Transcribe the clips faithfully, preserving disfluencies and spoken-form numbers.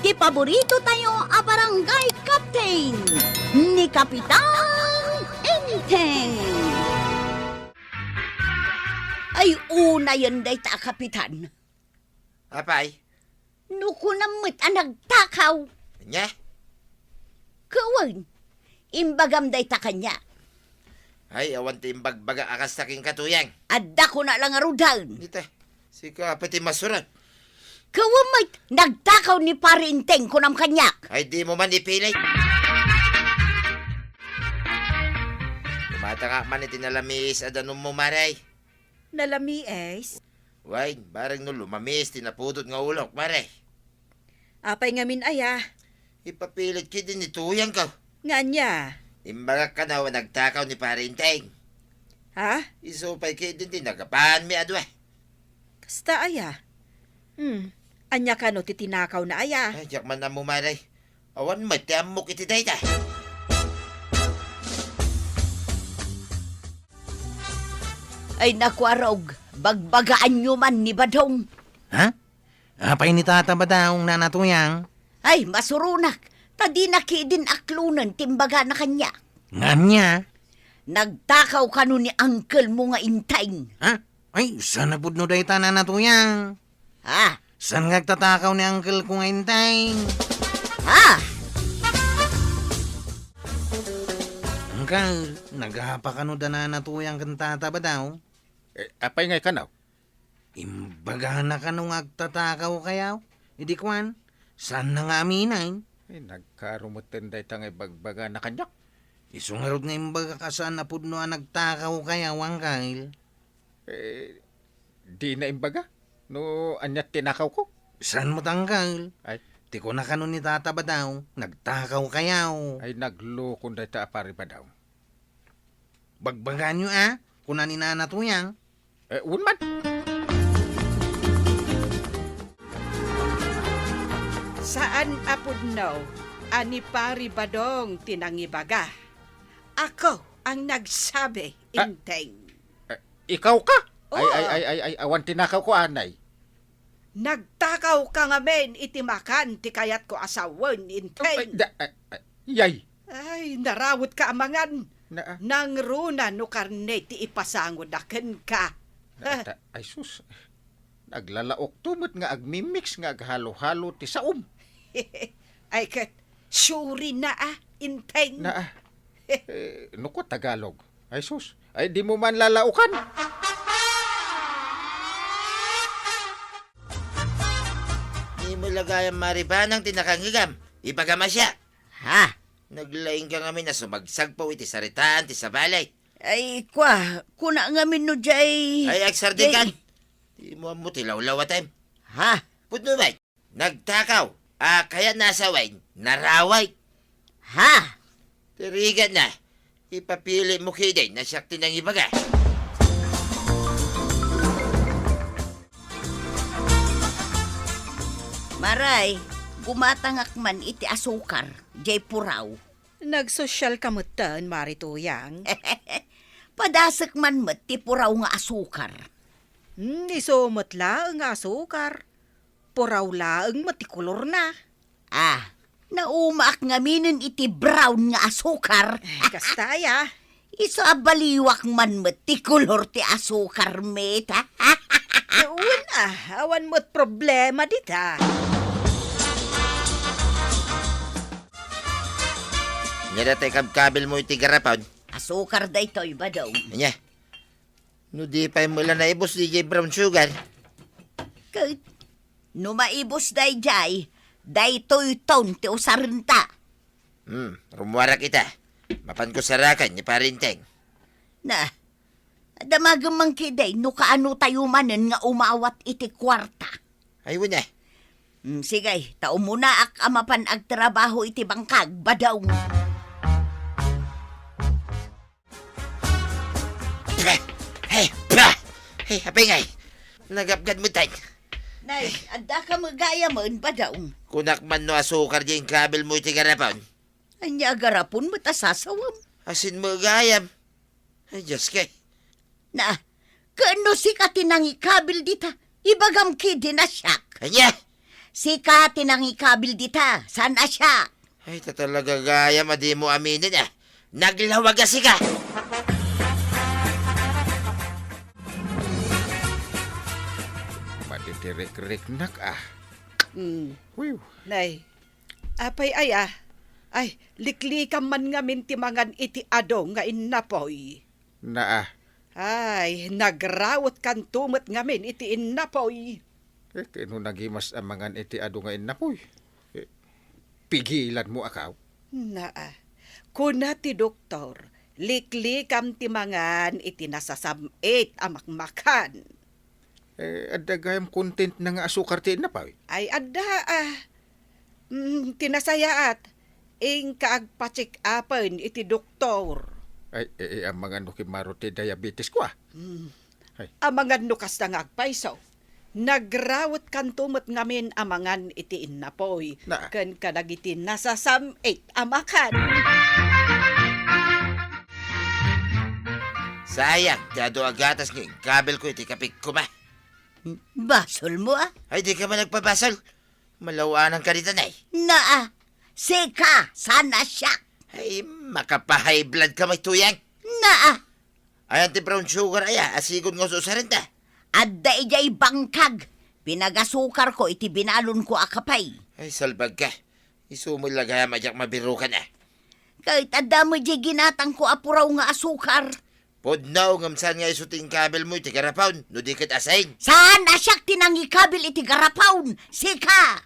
Ti paborito tayo a barangay captain, ni Kapitan Enteng. Ay, unayen dayta a kapitan. Apay? No kunam met a nagtakaw. Ania? Ket wen, imbagam dayta kaniak. Ay, awan ti imbagbaga a kasta kenka, Tuyang. Adda kuna la ngaruden. Ita, sika pay ti masurat. Ket wen met, nagtakaw ni Pari Enteng kunam kaniak. Ay, dimo man ipilit. Gumatangak man iti nalamiis a danummo, Mare. Nalamiis? Wen, bareng no lumamiis ti napudot nga ulok, Mare. Apay ngamin aya? Ipapilit ketdi ni Tuyangko. Nga ania? Imbagak kano a nagtakaw ni Pari Enteng. Ha? Isu pay ketdi ti nagapaanmi a dua. Kasta aya? Hmm. Ania kano ti tinakawna aya? Ay, diak man ammo, Mare. Awan met ti ammok iti dayta. Ay, naku, Arog, bagbagaanyo man ni Badong. Ha? Apay ni Tata Badong, Nana Tuyang? Ay, masuronak, ta dina ketdin aklonen ti imbagana kaniak. Nga ania? Nagtakaw kano ni uncle mo nga Enteng. Ha? Ay, saan a pudno dayta, Nana Tuyang? Ha? Saan nga agtatakaw ni uncle ko nga Enteng? Ha? Uncle, nagapa kano da Nana Tuyang ken Tata Badong? Eh, apay ngay kano? Imbagana kano nga agtatakaw kayaw? Idi kuan, saanna nga aminen? Ay, nagkarumeten dayta nga ibagbagana kaniak. Isu ngarud nga imbagak a saan a pudno a nagtakaw kayaw, Uncle. Eh, dina imbaga no ania tinakawko. Saan met, Uncle? Ay. Ti kuna kano ni Tata Badong, nagtakaw kayaw. Ay, naglukon dayta a Pari Badong. Bagbagaanyo a, kuna ni Nana Tuyang. Eh, wen man. Saan a pudno a ni Pari Badong ti nangibaga. Ako ang nagsabi, ah, Enteng. Eh, ikaw ka? Oo. Ay, ay, ay, ay, ay, awan tinakawko, anay. Nagtakawka ngamin iti makan ti kayatko a sawen, Enteng. Ay, da, ay, ay, yay. Ay, narawetka a mangan. Naa. Nangruna no karne ti ipasangoda kenka. Naa, ta, ay sus. Naglalaokto met nga agmi-mix nga aghalo-halo ti saom. Ay ket, surina a, Enteng. Naa. Eh, no ko Tagalog. Ay sus. Ay, dimo man lalaokan. Dimo la gayam maribanang ti nakangngegam. Ibagam a siak. Ha? Naglaingka ngamin a sumagsagpaw iti saritaan ti sabali. Ay, kua, kuna ngamin no jay, ay, agsardengkan. Jay. Dimo ammo ti lawlawatem. Ha? Pudno met. Nagtakaw a kayatna a sawen, naraway. Ha? Ti rigatna, ipapilit mo ketdin a siak ti nangibaga. Maray, gumatangak man iti asukar, jay puraw. Nagsosyal ka metten, Mari Tuyang. Padasek man met ti puraw nga asukar. Hmm, isu met laeng nga asukar. Puraw laeng met ti kolorna. Ah, naumaak ngaminen iti brown nga asukar. Eh, kasta aya. Isu a baliwak man met ti kolor ti asukar met, ha? Wen a, awan met problema dita. Ania dayta ikabkabilmo iti garapon? Asukar daytoy, Badong. Ania? No di pay met la naibus dayjay brown sugar. Ket no maibus dayjay, daytoyton ti usarenta. Hmm, rummuarak ita. Mapanko saraken ni Pari Enteng. Na, damagem man ketdi no kaano tayo manen nga umawat iti kuarta. Ay, wen a. Hmm, sige, ta umunaak a mapan agtrabaho iti bangkag, Badong. Bah! Hey, bah! Hey, apay ngay? Nagapgad met tay. Nay, adda ka met gayamen, Badong. Kunak man no asukar diay inkabilmo iti garapon. Ania a garapon met a sasawem? Asin met gayam. Ay, Dios kay. Na, ken no sika ti nangikabil dita, ibagam ketdin a siak. Ania? Sika ti nangikabil dita, saan a siak? Ay, ta talaga gayam a dimo aminen, a. Naglawag a sika! Matitirikriknak, a. Mm. Wiw. Nay, apay aya? Ay, liklikam man ngamin ti mangan iti adu nga innapoy. Naa. Ay, nagrawetkanto met ngamin iti innapoy. Eh, ken no nagimas a mangan iti adu nga innapoy, eh, pigilanmo a kaw? Naa. Kuna ti doktor, liklikam ti mangan iti nasasam-it a makmakan. Eh, adda gayam content na nga asukar ti innapoy? Ay, adda, a. Mm, ti nasayaat, inka agpa-check-upen iti doktor. Ay, eh, eh, amangan no kimmaro ti diabetes ko, a. Mm. Ay. Amangan no kasta nga agpayso. Nagrawetkanto met ngamin a mangan iti innapoy, na, ken kadagiti nasasam-it a makan. Sayang, ti adu a gatas nga inkabilko iti kapik koma. Basolmo, a? Ay, dika man agpabasol. Malaw-ananka dita, nay. Naa, sika, saan a siak? Ay, makapa-high blood ka, May Tuyang. Naa. Ayan ti brown sugar aya, a sigud nga ususarenta. Adda idiay bangkag. Pinagasukarko iti binalonko a kape. Ay, salbag ka. Isu met la gayam a diak mabirukan, a. Ket adda met diay ginatangko a puraw nga asukar. Pudno, ngem saan nga isu ti inkabilmo iti garapon, no di ket asin? Saan a siak ti nangikabil iti garapon? Sika!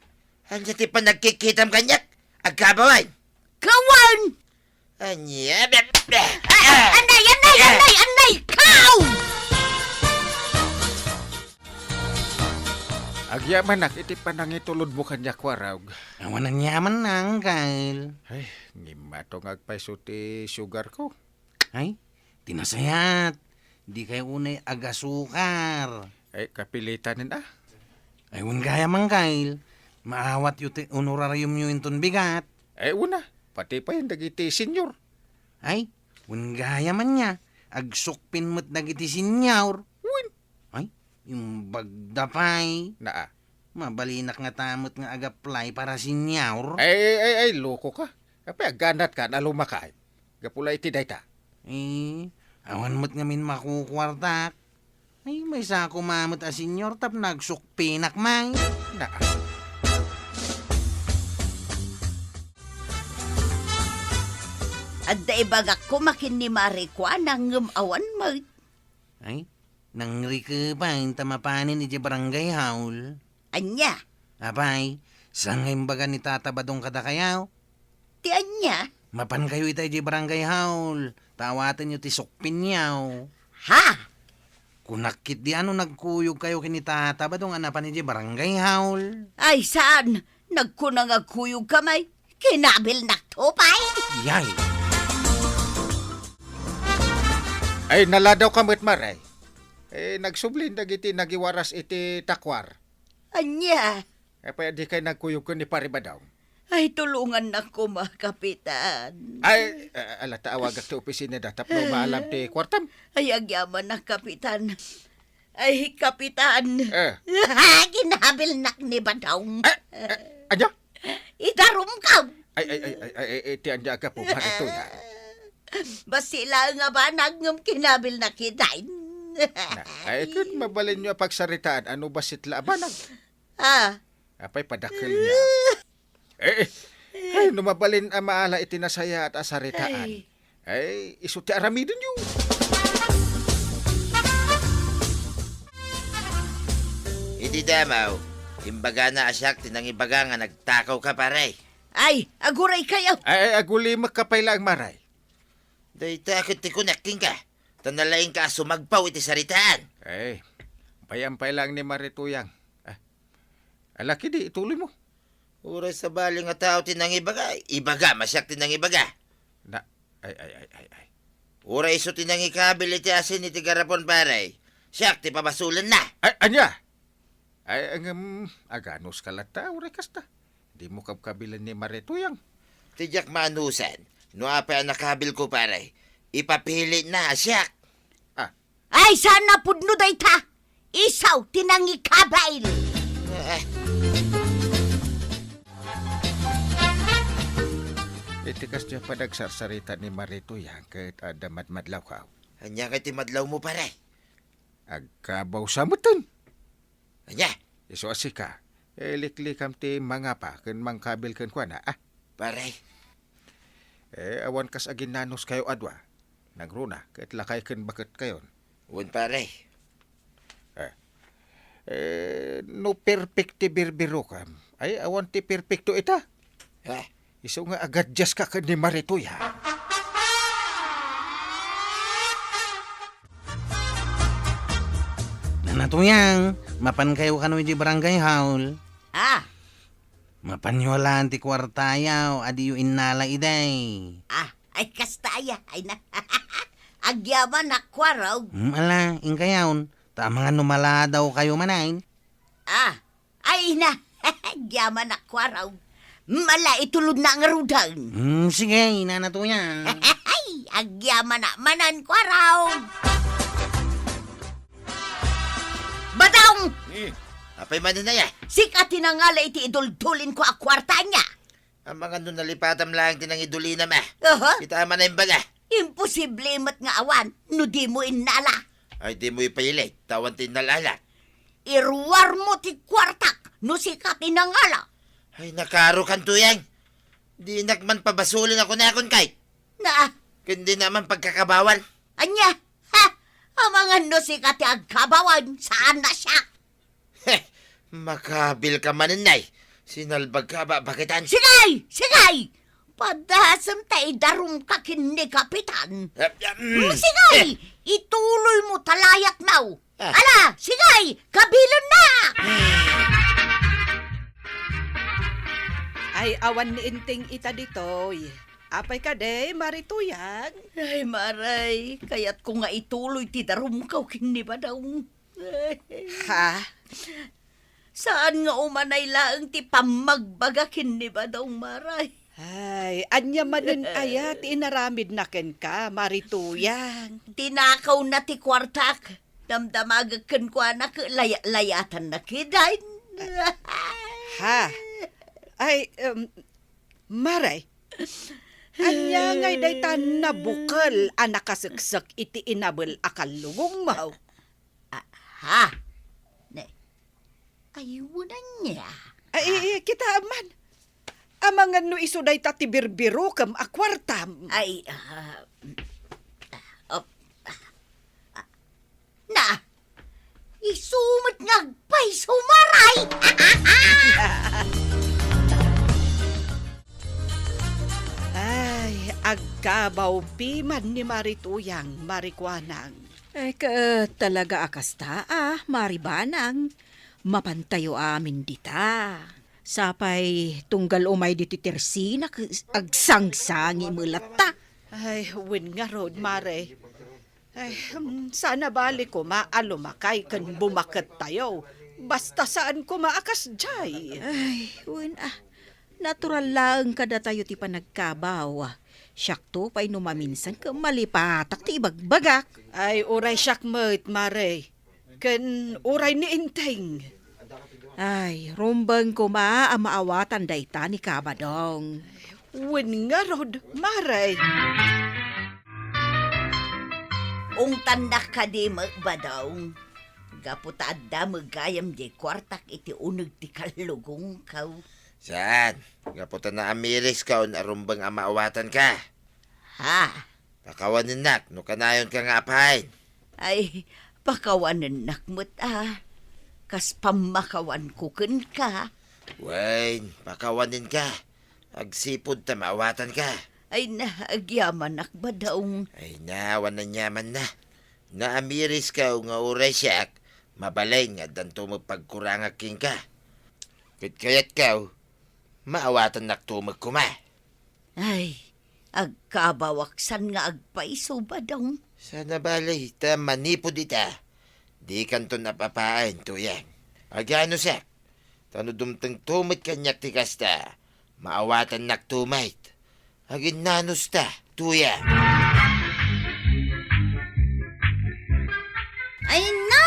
Ania ti panagkikkitam kaniak? Agkabawan! Kawan! Ania? Be-, be-, Ah, ah, anay, anay, ah, anay, anay, kaw! Agyamanak iti panangitulodmo kaniak, Warog. Awan aniamanna, Angkel. Ay, ngimmato nga agpayso ti sugar ko. Ay, ti nasayaat, dikay unay agasukar. Ay, kapilitanen, a. Ay, wen gayam, Angkel. Maawatyo ti honorariumyo inton bigat. Ay, wen a, pati pay dagiti senior. Ay, wen gayam ania, agsukpin met dagiti senior. Wen. Ay, imbagda pay. Naa. Mabalinak ngata met nga ag-apply para senior. Ay, ay, ay, ay, loko ka. Apay, agganat ka, naluma ka, ay. Gapu la iti dayta. Eh, awan met ngamin makukuartak. Ay, maysa koma met a senior tapno agsukpinak, may. Na. Adda ibagak koma ken ni Mare Kuana ngem awan met. Ay, nangrikepen ta mapanen idiay barangay hall. Ania? Apay, saan nga imbaga ni Tata Badong kadakayo? Ti ania? Mapankayo ita idiay barangay hall, ta awatenyo ti sukpinyo. Ha? Kunak ketdi a no nagkuyogkayo ken ni Tata Badong a napan idiay barangay hall. Ay, saan? Nagkuna nga agkuyogkami. Kinabilnakto pay. Yay! Ay, naladawka met, Mare. Eh, nagsublin dagiti nagiwaras iti takwar. Ania? Apay, dikay nagkuyog ken ni Pare Badong? Ay, tulongannak koma, Kapitan. Ay, a-, ala ta awagak ti opisinada tapno maalam ti kuartam. Ay, agyamanak, Kapitan. Ay, Kapitan. Eh. Kinabilnak ni Badong. Eh, eh, ania? Idarumkaw. Ay, ay, ay, ay, ay, ay, ti ania a gapu, Mare Tuya? Bassit la nga banag ngem kinabilnak ita. Na, ay, ket mabalinyo a pagsaritaan, ano bassit la a banag? Ah. Apay, padakkel niya. Eh, eh. Ay, no mabalin a maala iti nasayaat a saritaan. Ay. Ay, isu ti aramidenyo. Iti damaw, imbagana a siak ti nangibaga nga nagtakawka, pare. Ay, aguraykayo! Ay, ay, agulimekka pay laeng, Mare. Dayta ket ti kunak kenka, ta nalaingka a sumagpaw iti saritaan. Ay, bayam pay laeng ni Mare Tuyang. Ah, ala ketdi, ituloymo. Uray sabali nga tao ti nangibaga, ibagam a siak ti nangibaga. Na, ay, ay, ay, ay, ay. Uray isu ti nangikabil iti asin iti garapon, pare. Siak ti pabasolenna. Ay, ania? Ay, ngem, aganuska latta, uray kasta. Dimo kabkabilen ni Mare Tuyang. Ti diak maanusan, no apay a nakabilko, pare, ipapilitna a siak. Ah, Ay, saan a pudno dayta! Isu ti nangikabil! Eh. Kasdiay pay nagsarsarita ni Mari Tuyang ket adda madmadlawko. Ania ngay ti madlawmo, pare? Agkabaw sa metten. Ania? Isu a sika, iliklikam ti mangapa ken mangkabil kenkuana, a? Pare. Eh, awan kas aginnanuskayo a dua. Nangruna, ket lakay ken baketkayon. Wen, pare. Eh, eh, no perfect ti birbirokam, ay, awan ti perfecto ita. Ha? Isu nga agadyaska ken ni Mari Tuyang. Nana Tuyang, mapankayo kano iti barangay hall? Ah. Mapanyo laeng ti kuartayo a diyo innala idiay. Ah, ay kasta aya, ay na. Agyamanak, kuarog. Hmm, ala, inkayon. Ta amangan no maladawkayo manen. Ah, ay na. Agyamanak, kuarog. Mala itulodna ngaruden. Hmm, sige, Nana Tuyang. Ay, agyamanak manen, kuarog. Badong! Eh, apay manen aya? Sika ti nangala iti iduldulin ko a kuarta ania? Amangan no nalipatam laeng ti nangidulinam, a. Aha. Kita man a imbaga. Imposible met nga awan no dimo innala. Ay, dimo ipailit, ta awan ti innala-ala. Iruarmo ti kuartak no sika ti nangala. Ay, nakaaro kan, Tuyang. Dinak man pabasolin a kunakon kay. Na? Ken dinak man pagkakabawan. Ania? Ha? Amangan no sika ti agkabawan, saan a siak. Heh, makabilka manen, nay. Sinalbagka a babakitan. Sigay! Sigay! Padasem ta idarumka ken ni Kapitan. Eh, eh, mm. Mm, sigay! Eh. Ituloymo ta layatmo. Ah. Ala, sigay! Kabilenna! Ay, awan ni Enteng ita ditoy. Apay kadi, Mari Tuyang? Ay, Maray, kayatko nga ituloy ti darumkaw ken ni Badong. Ha? Saan nga umanay laeng ti pammagbaga ken ni Badong, Maray? Ay, ania manen aya ti inaramidna kenka, Mari Tuyang? Tinakawna ti kuartak. Damdamagek kenkuana ket layat-layatanna kidin. Ha? Ay, em, Maray, ania ngay dayta nabukel a nakaseksek iti inabel a kallugongmo? Ah, ha? Ne, ay, wen ania? Ay, i-, i-, kita man. Amangan no isu dayta ti birbirokem a kuartam. Ay, ah, op, ah, na, isu met nga agpayso, Maray! Ay, agkabaw piman ni Mari Tuyang, Mari Kuanang. Ay, ket talaga a kasta, a, Mari Banang. Mapantayo amin dita. Sapay tunggal umay ditoy tersina, ket agsangsangi met latta. Ay, wen ngarud, Mare. Ay, hmm, saan a bali koma a lumakay ken bumakettayo. Basta saan koma a kasdiay. Ay, wen a. Natural laeng kadatayo ti panagkabaw. Siakto pay no maminsan ket malipatak ti ibagbagak. Ay, uray siak met, Mare. Ken uray ni Enteng. Ay, rumbeng koma a maawatan dayta ni Kabadong. Wen ngarud, Mare. Ungtannak kadi met, Badong? Gapu ta adda met gayam diay kuartak iti uneg ti kallugongko. Saan? Gapu ta naamirisko a rumbeng a maawatanka. Ha? Pakawanennak no kanayonka nga apayen. Ay, pakawanennak met a. Kas pammakawanko kenka. Wen, pakawanenka. Agsipud ta maawatanka. Ay na, agyamanak, Badong. Ay na, awan aniamanna. Naamirisko nga uray siak, mabalin nga addanto met pagkurangak kenka. Ket kayatko, maawatannakto met koma. Ay, agkabawak saan nga agpayso, Badong. Saan a bali, ta manipud ita, dikanton ap-apaen, Tuyang. Aganusak, ta no dumtengto met kaniak ti kasta, maawatannakto met. Aginnanusta, Tuyang. Ay na,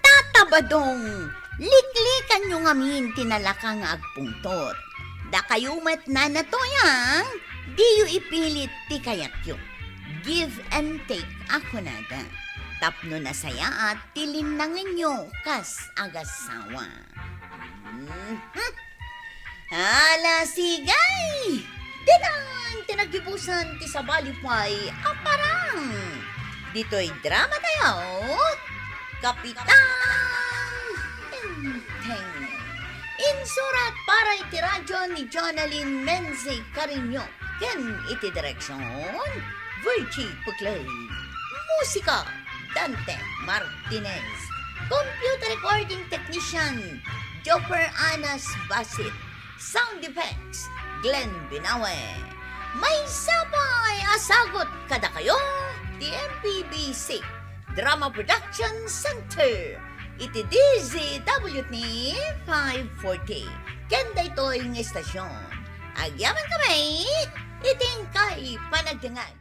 Tata Badong! Liklikanyo ngamin ti nalaka nga agpungtot. Dakayo met, Nana Tuyang, Diyo ipilit ti kayatyo. Give and take a kunada. Tapno nasayaat ti linnangenyo kas agasawa. Mhm. Ala, sigay! Ditan ti naggibusan ti sabali pay a parang. Ditoy drama tayo, Kapitan Tengteng. Insurat para iti radyo ni Jonalyn Menzi Carino ken iti direksyon, Virgie Puclay. Musika, Dante Martinez. Computer recording technician, Joffer Anas Basit. Sound effects, Glenn Binawe. Maysa pay a sagut kadakayo ti M P B C Drama Production Center iti D Z W T five forty. Ken daytoy nga istasyon, agyaman kami iti inkay panagdengag.